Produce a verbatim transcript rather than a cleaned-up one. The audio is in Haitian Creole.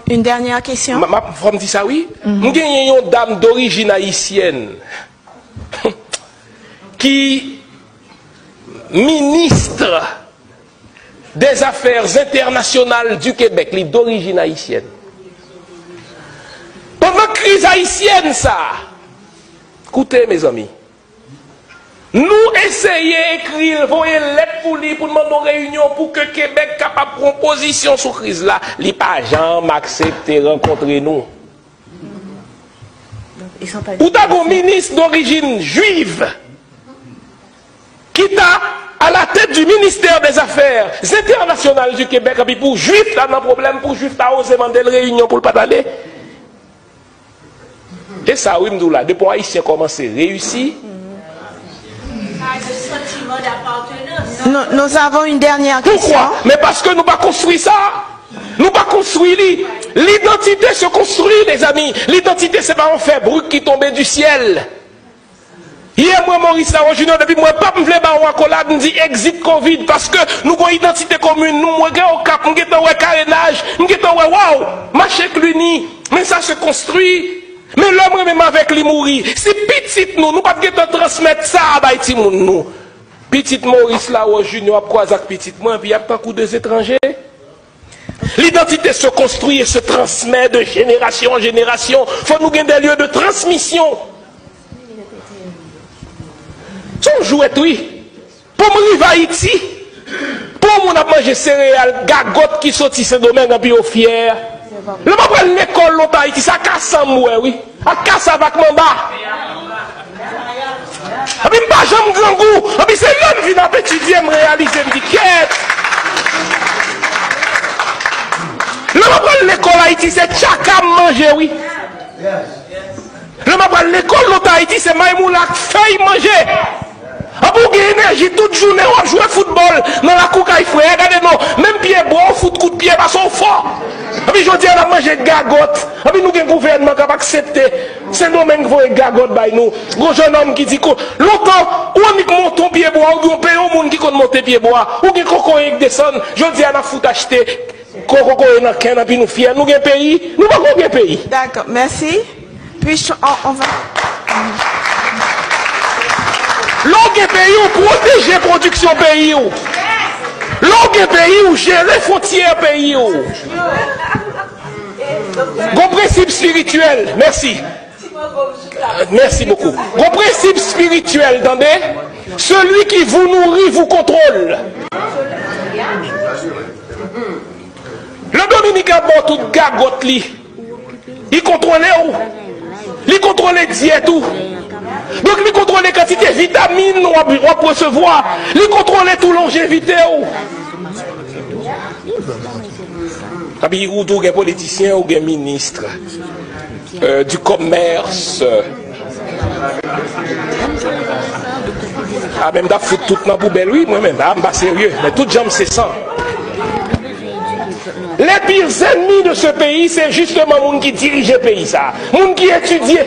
Une dernière question. M, m, fò m di sa, wi. M genyen yon dam dorijin ayisyèn ki ministre des Affaires Internationales du Québec, li dorijin ayisyèn. Pandan kriz ayisyèn sa, koute, mezanmi, nou eseye ekri l, voye lèt pou li, pou n mande yon reyinyon pou ke Kebèk kapab pran pozisyon sou kriz la. Li pa janm aksepte rankontre nou. Ou ta gon minis dorijin jwiv ki ta à la tête du ministère des Affaires Internationales du Québec, epi pou jwif ta nan pwoblèm, pou jwif ta oze mande l reyinyon pou l pa t ale. E sa wi m di w la, depi yon ayisyen kòmanse reyisi. Nous, nous avons une dernière question. Poukwa? Men paske nou pa konstwi sa. Nou pa konstwi li. L'identité se construit, les amis. L'identité se pa yon fèbrik ki tonbe du ciel. Yè mwen Maurice Laro Junior, depi mwen pap m vle ba w akolad, m di exit kovid, paske nou gon idantite komin nou. Mwen gen Okap, m gentan wè Karenaj, m gentan wè, waw, mache Cluny, men sa se konstwi. Men lè mwen menm avèk li mouri, si pitit nou, nou pa t gentan transmèt sa a bay timoun nou, pitit Maurice Laro Junior ap kwaze ak pitit mwen, epi y ap tankou de etranje. L'identité se construit et se transmet de génération en génération. Fò nou gen des lieux de transmission. Se yon jwèt, wi. Pou m rive Ayiti, pou yon moun ap manje sereyal gagòt ki soti Sendomeng, anpi yo fyè. Lè m ap pral lekòl lontan Ayiti, se a kasa m wè, wi. Ak kasa vak manba. Epi m pa janm grangou. Epi se lè m vin ap etidye, m reyalize, m di, kyèt. Lè m ap pral lekòl Ayiti, se tchaka m manje, wi. Lè m ap pral lekòl lontan Ayiti, se maymoula ak fèy m manje. Epi w gen enèji tout jounen w ap jwe foutbòl nan lakou kay frè. Gade non, menm pyebwa w fout kout pye paske w fò. Epi jodi a n ap manje gagòt. Epi nou gen gouvènman k ap aksepte Sendomeng voye gagòt bay nou. Gon jennonm ki di ko, lontan, ou annik monte yon pyebwa oubyen w peye yon moun ki konn monte pyebwa. Ou gen kokoye k desann. Jodi a n ap fout achte kokoye nan ken n, epi nou fyè. Nou gen peyi? Nou poko gen peyi. D'accord, merci. Puis on, on va. Lè w gen peyi w, pwoteje pwodiksyon peyi w. Lè w gen peyi w, jere fwontyè peyi w. Gon prensip espirityèl. Mèsi. Mèsi bokou. Gon prensip espirityèl, tande. Celui qui vous nourrit vous contrôle. Lè Dominiken ap ba w tout gagòt li, li kontwole w. Li kontwole dyèt ou. Donk, li kontwole kantite vitamin w ap, w ap resevwa. Li kontwole tou lonjevite w. Epi, ou tou gen politisyen, ou gen minis, euh, du commerce. A, men m t ap fout tout nan poubèl, wi, mwen menm. A, m pa serye. Men tout jan m se san. Les pires ennemis de ce pays, se jisteman moun ki dirije peyi sa a. Moun ki etidye